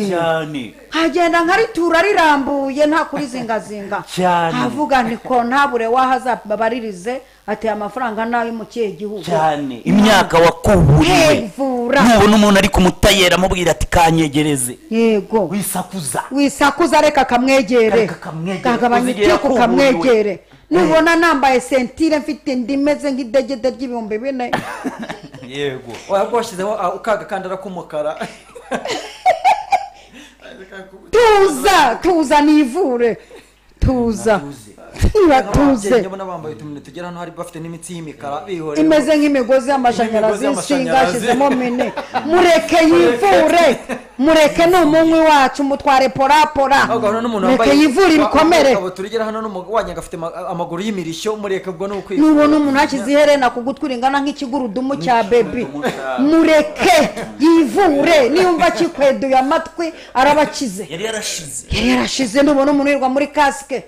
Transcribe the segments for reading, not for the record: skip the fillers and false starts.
Cyane. Hagenda nkaritura rirambuye nta kurizingazinga. Avuga nti ko ntabure wahazabaririze ati amafaranga nayo mu kihe gihugu. Cyane. Imyaka wakuburiwe. Nubona umuntu ari kumutayera amubwira ati kanyegereze. Yego. Wisakuza. Wisakuza reka kamwegere. Kagabanya itiko kamwegere. Nubona nambaye sentire mfite ndimeze nk'idegede ry'ibihumbi 4. Yego. Wabwashizeho ukaga kandara k'umukara. Tuza, tuza nivure. Tuza. Tuze. Ndabona bambaye utumene tugera hano hari bafite n'imitsi y'imikara bihore. Imeze nk'imigozi y'amashanyarazi inshinga ashizemo mine. Mureke yivure. Mureke n'umunywi wacu mutware porapora. Mureke yivure ibikomere. Abo turigera hano n'umugwanya afite amaguru y'imirishyo mureke ubwo n'ukwivura. Nubona umuntu akize iherena ku gutwi ringana nk'ikigurudumu cya baby. Mureke yivure niyumva kikweduye amatwi arabakize. Yari yarashize. Yari yarashize nubona umuntu yirwa muri casque.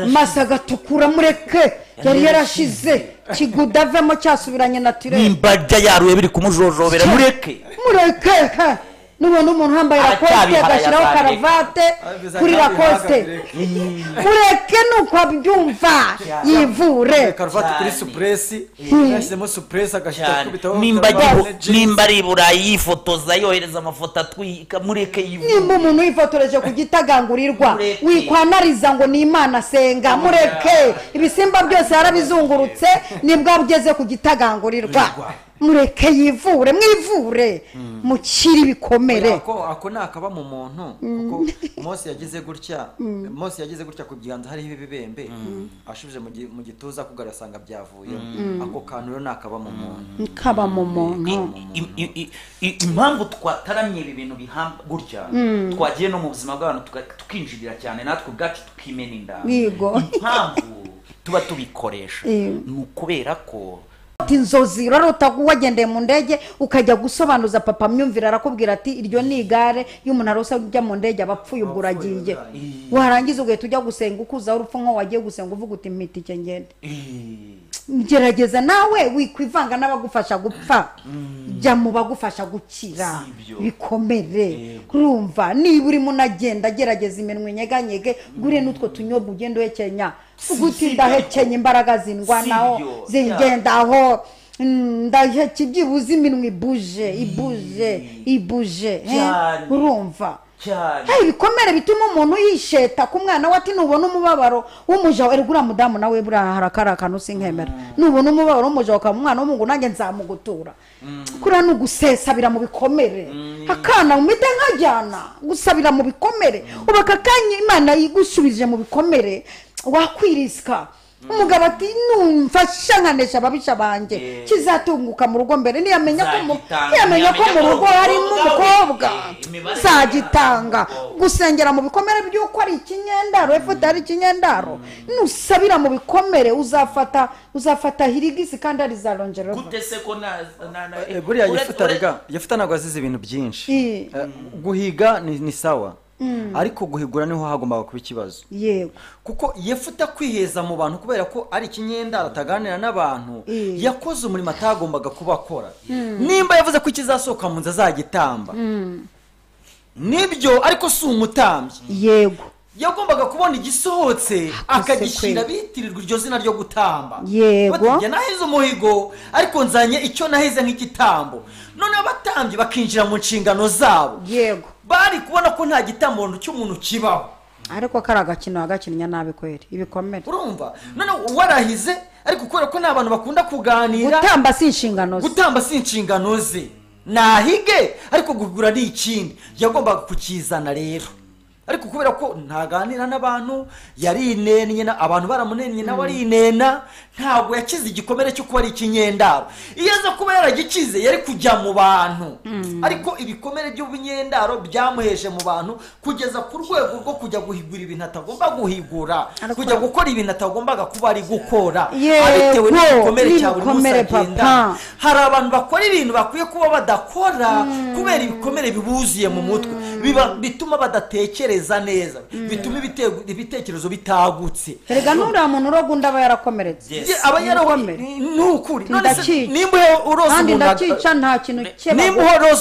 Masaga tukura mureke yari yarashize kigudavemo cyasubiranye naturel. Nimba yaruye biri kumujojobera mureke. Mureke. Nubona umuntu hambaye Lacoste agashyiraho karavate kuri Lacoste. Mureke nuko abyumva yivure. Karavate kuri suppress yashyizemo suppress agashyira kubitaho. Nimba ari Burayi yifotoza yohereza amafoto atwika mureke yivure. Nimba umuntu yifotoreje ku gitagangurirwa wikwanariza ngo ni Imana senga mureke. Ibisimba byose yarabizungurutse nibwo abugeze ku gitagangurirwa. Mureke yivure mwivure mukiri ibikomere. Ako nakaba mu muntu kuko Mose yagize gutya. Mose yagize gutya ku biganza hariho ibibembe ashubije mu gituza kugarasanga byavuye. Ako kantu rero nakaba mu muntu. Kaba mu muntu. Impamvu twataramye ibi bintu bihamba gutya twagiye no mu buzima bw'abantu tukinjirira cyane natwe ubwacu tukimena inda. Impamvu tuba tubikoresha ni ukubera ko inzozi urarota wagendeye mu ndege ukajya gusobanuza papa myumvira arakubwira ati iryo ni igare y'umuntu arosa ujya mu ndege abapfuye ubwo uragiye. Warangiza ugahita ujya gusenga ukuza urupfu nko wagiye gusenga uvuga uti mpita ngende. Gerageza nawe wikwivanga n'abagufasha gupfa. Jya mu bagufasha gukira bikomere. Urumva niba urimo unagenda gerageza iminwa inyeganyege gure n'utwo tunyobwa ugenda uhekenya. Uguti ndahekenya imbaraga zindwanaho zingendaho ndaheke byibuze iminwa ibuje ibuje ibuje. Urumva ibikomere bituma umuntu yisheta ku mwana we ati nubona umubabaro w'umuja erega uriya mudamu nawe buriya harakara akantu sinkemera. Nubona umubabaro w'umuja ukaba umwana w'umuhungu nanjye nzamugutura. Kuriya ni ugusesabira mu bikomere. Akana umite nkajyana gusabira mu bikomere. Ubu aka kanya Imana yigusubije mu bikomere wakwirisika. Umugabo ati numfasha nkanesha ababisha banjye kizatunguka mu rugo mbere niyamenya ko mu rugo harimo umukobwa nzagitanga. Gusengera mu bikomere by'uko ari ikinyendaro efuta ari ikinyendaro. Nusabira mu bikomere uzafata hirigisi kandi ari za longerova. Gute se ko na buriya yefuta rega yefuta ntabwo azize ibintu byinshi. Guhiga ni sawa. Ariko guhigura niho hagombaga kuba ikibazo. Yego. Kuko yefuta kwiheza mu bantu kubera ko ari ikinyendaro ataganira n'abantu yakoze umurimo atagombaga kuba akora. Nimba yavuze ko ikizasohoka mu nzu azagitamba. Nibyo ariko si umutambyi. Yego. Yagombaga kubona igisohotse akagishyira bitirirwa iryo zina ryo gutamba. Yego. Bati nahize umuhigo ariko nzanye icyo nahize nk'igitambo. None abatambyi bakinjira mu nshingano zabo. Yego. Bari kubona ko nta gitambo cy'umuntu kibaho. Ariko karagakino agakinya nabi kweri ibikomere. Urumva none warahize ariko kubera ko n'abantu bakunda kuganira. Gutamba si inshingano ze. Gutamba si inshingano ze. Nahige ariko guhigura ni ikindi. Yagombaga kukizana rero. Ariko kubera ko ntaganira n'abantu yarinenye abantu baramunenye nawe arinena ntabwo yakize igikomere cyo kuba ari ikinyendaro. Iyo aza kuba yaragikize yari kujya mu bantu. Ariko ibikomere by'ubunyendaro byamuheje mu bantu kugeza ku rwego rwo kujya guhigura ibintu atagomba guhigura, kujya gukora ibintu atagombaga kuba ari gukora abitewe n'igikomere cya buri munsi agenda. Hari abantu bakora ibintu bakwiye kuba badakora kubera ibikomere bibuzuye mu mutwe bituma badatekereza neza, bituma ibitekerezo bitagutse. Erega nuriya muntu urogunda aba yarakomeretse. Aba yarakomeretse. Ni ukuri. None se nimba urose umuntu ndakica nta kintu nimba urose